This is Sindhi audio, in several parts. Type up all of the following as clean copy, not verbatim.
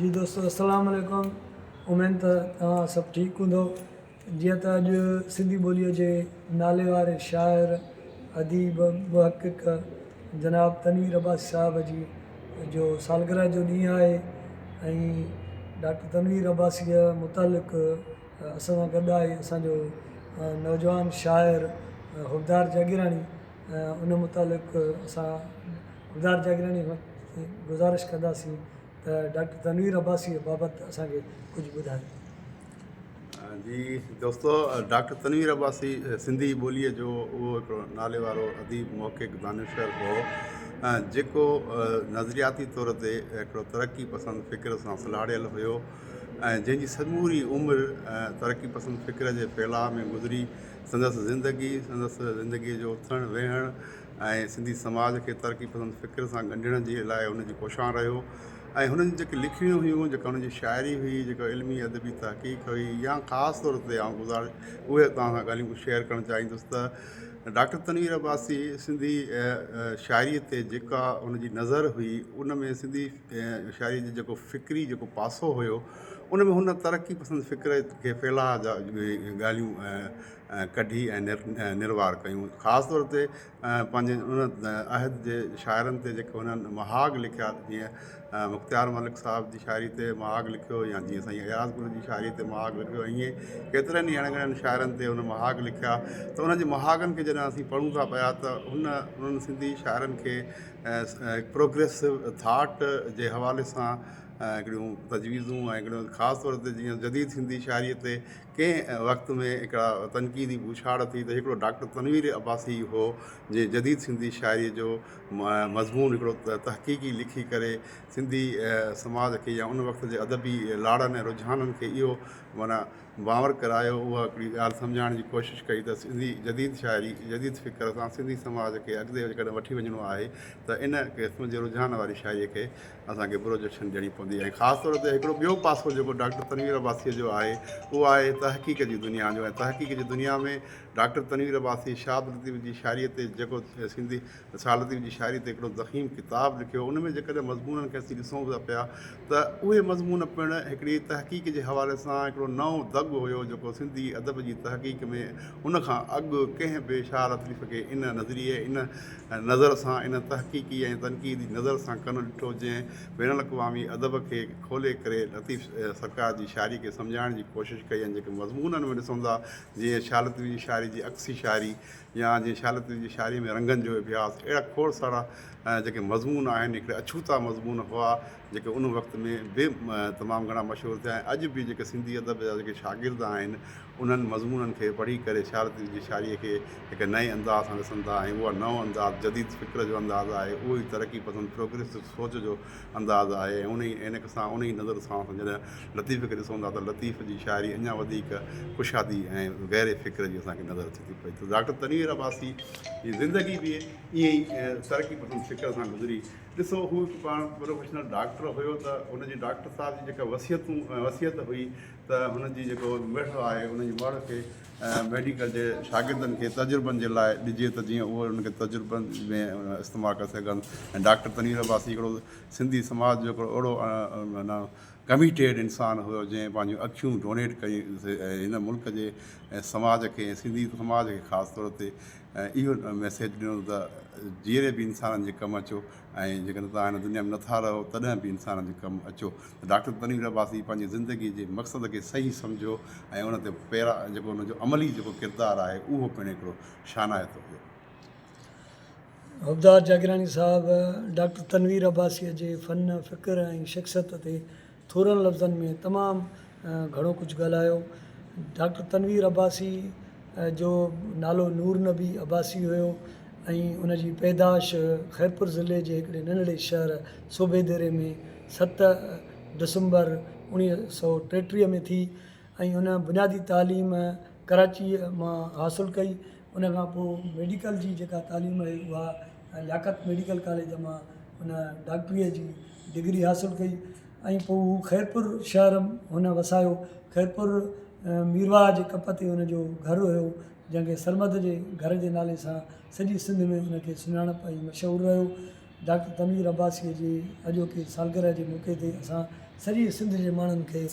جي دوستو السلام عليڪم اميد ته توهان سڀ ٺيڪ هوندو جيئن ته اڄ سنڌي ٻوليء جي نالي واري شاعر اديب محقق جناب تنوير عباسي صاحب جي جو سالگرهه جو ڏينهن آهي ۽ ڊاڪٽر تنوير عباسيء متعلق اسان سان گڏ آهي اسان جو نوجوان شاعر حبدار جاگيراڻي ان متعلق اسان حبدار جاگيراڻي کان گذارش ڪنداسين ته ڊاڪٽر تنوير عباسيء بابت اسان کي ڪجهه ٻڌايو. جي دوستو ڊاڪٽر تنوير عباسي سنڌي ٻوليء جو اهو هڪڙو نالي وارو اديب محقق دانشور هو جيڪو نظرياتي طور تي هڪڙو ترقي پسند فڪر سان سلهاڙيل هيو ۽ جنهن جي سموري عمر ترقي پسند فڪر جي ڦهلاء ۾ گذري سندس زندگي سندس زندگيء جو اٿڻ ويهڻ ۽ سنڌي سماج کي ترقي پسند فڪر سان ڳنڍڻ جي لاء هن جي ڪوشان رهيو ۽ هن جون جيڪي لکڻيون هيون جيڪا هن جي شاعري هئي جيڪا علمي ادبي تحقيق هئي يا خاص طور تي آئون گذارش اهي توهان سان ڳالهيون شيئر ڪرڻ چاهيندس ته ڊاڪٽر تنوير عباسي سنڌي شاعري تي جيڪا هن جي نظر هئي ان ۾ سنڌي شاعري جو جيڪو فڪري جيڪو پاسو هيو ان ۾ هن ترقي پسند فڪر کي ڦهلاء جا ڳالهيون ڪڍي ۽ نروار ڪيون. خاص طور تي پنهنجي ان عهد جي شاعرن تي جيڪي هنن مهاڳ لکيا جيئن مختيار ملڪ صاحب جي شاعري تي مهاڳ لکيو يا جيئن سائين اياز گل جي شاعري تي مهاڳ لکيو ائين ڪيترن ئي اڻڳڻين شاعرن تي هن مهاڳ لکيا ته انهن جي مهاڳن کي جڏهن اسين پڙهون ٿا پيا ته هن انهن سنڌي شاعرن کي پروگريسو ٿاٽ جي حوالي سان هڪڙيون تجويزون ۽ هڪڙيون خاص طور تي جيئن جديد سنڌي شاعري تي ڪنهن وقت ۾ هڪڙا تنقيدي بوڇاڙ ٿي ته هڪڙو ڊاڪٽر تنوير عباسي هو جنهن جديد سنڌي شاعريء جو مضمون هڪڙو تحقيقي لکي ڪري سنڌي سماج کي يا ان وقت جي ادبي لاڙن ۽ رجحانن کي اهو معنيٰ باور ڪرايو اها هڪڙي ڳالهه سمجهائڻ جي ڪوشش ڪئي ته سنڌي جديد شاعري جديد فڪر سان سنڌي سماج کي اڳتي جيڪڏهن وٺي وڃڻو آهي ته ان قسم جي رجحان واري شاعريء کي اسان کي پروجيڪشن ڏيڻي پوندي ۽ خاص طور تي هڪڙو ٻيو پاسو جيڪو ڊاڪٽر تنوير عباسيء جو آهي اهو آهي تحقيق جي دنيا جو ۽ تحقيق جي دنيا ۾ ڊاڪٽر تنوير عباسي شاهه لطيف جي شاعريء تي جيڪو سنڌي شاهه لطيف جي شاعريء تي هڪڙو ضخيم ڪتاب لکيو ان ۾ جيڪڏهن مضمونن کي اسين ڏسون ٿا پيا ته اهي مضمون پڻ هڪڙي تحقيق جي حوالي سان هڪڙو نئون دڳ هيو جيڪو سنڌي ادب جي تحقيق ۾ ان کان اڳ ڪنهن به شاهه لطيف کي ان نظريي ان نظر سان ان تحقيقي ۽ تنقيدي نظر سان ڪونه ڏٺو جنهن بين الاقوامي ادب کي کولي ڪري لطيف سرڪار جي شاعري کي سمجهائڻ جي ڪوشش ڪئي ۽ جيڪي مضمونن ۾ ڏسون ٿا جيئن شاهه لطيف جي شاعري جي عڪسي شاعري يا جيئن شاهه لطيف جي شاعري ۾ رنگن جو اڀياس اهڙا کوڙ سارا جيڪي مضمون آهن هڪڙا اڇوتا مضمون هئا جيڪي ان وقت ۾ به تمام گهڻا مشهور ٿيا ۽ اڄ به جيڪي سنڌي ادب جا جيڪي شاگرد آهن انهن مضمونن کي پڙهي ڪري شاهه لطيف جي شاعريء کي هڪ نئين انداز سان ڏسن ٿا ۽ اهو نئون انداز جديد فڪر جو انداز آهي، اهو ئي ترقي پسند پروگريسو سوچ جو انداز آهي ۽ انهيء عينڪ سان انهيء نظر سان اسان جڏهن لطيف کي ڏسون ٿا ته لطيف جي شاعري اڃا وڌيڪ ڪشادي ۽ گهري فڪر جي اسان کي نظر اچي ٿي پئي ته ڊاڪٽر تنوير عباسي جي زندگي به ائين ئي ترقي پسند فڪر سان گذري. ڏسو هو هڪ پاڻ پروفيشنل ڊاڪٽر هيو ته هن جي ڊاڪٽر صاحب جي جيڪا وصيتون وصيت هئي ته هن جي جيڪو مڙهه آهي ان جي مڙهه کي ميڊيڪل جي شاگردن کي تجربن جي لاء ڏجي ته جيئن اهي ان کي تجربن ۾ استعمال ڪري سگهن ۽ ڊاڪٽر تنوير عباسي هڪڙو سنڌي سماج جو هڪڙو اهڙو معنيٰ ڪميٽيڊ انسان هيو جنهن پنهنجون اکيون ڊونيٽ ڪيون هن ملڪ جي سماج کي ۽ سنڌي سماج کي خاص طور تي اهو ميسيج ڏنو ته جيئري به انسانن جي ڪم اچو ۽ جيڪڏهن توهان هن دنيا ۾ نٿا رهو تڏهن به انسانن جي ڪم اچو ته ڊاڪٽر تنوير عباسي پنهنجي زندگي جي مقصد کي صحيح سمجهيو ۽ ان تي پيرا جيڪو ان جو عملي جيڪو ڪردار آهي اهو پڻ هڪڙو شانائتو هيو. حبدار جاگيراڻي صاحب ڊاڪٽر تنوير عباسيء جي فن، فڪر ۽ شخصيت تي ٿورن لفظن ۾ تمام گهڻو ڪجهه ڳالهايو. ڊاڪٽر تنوير عباسي جو نالو نور نبي عباسي هيو ۽ ان جي پيدائش خيرپور ضلعي جي هڪڙي ننڍڙي شهر صوڀيديري ۾ ست ڊسمبر 1933 ۾ ٿي ۽ ان بنيادي تعليم ڪراچيء مان حاصل ڪئي. ان کان پوء ميڊيڪل جي جيڪا تعليم هئي اها لياقت ميڊيڪل ڪاليج مان ان ڊاڪٽريء جي ڊگري حاصل ڪئي ۽ پوء هو خيرپور شهر هن وسايو. خيرپور ميرواهه جي ڪپ تي هن جو گهر هيو جنهن کي سرمد جي گهر جي نالي سان سڄي سنڌ ۾ ان کي سڃاڻپ ۽ مشهور رهيو. ڊاڪٽر تنوير عباسيء جي اڄوڪي سالگرهه جي موقعي تي اسان سڄي سنڌ جي ماڻهن کي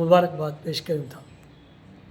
مبارڪباد پيش ڪيون ٿا.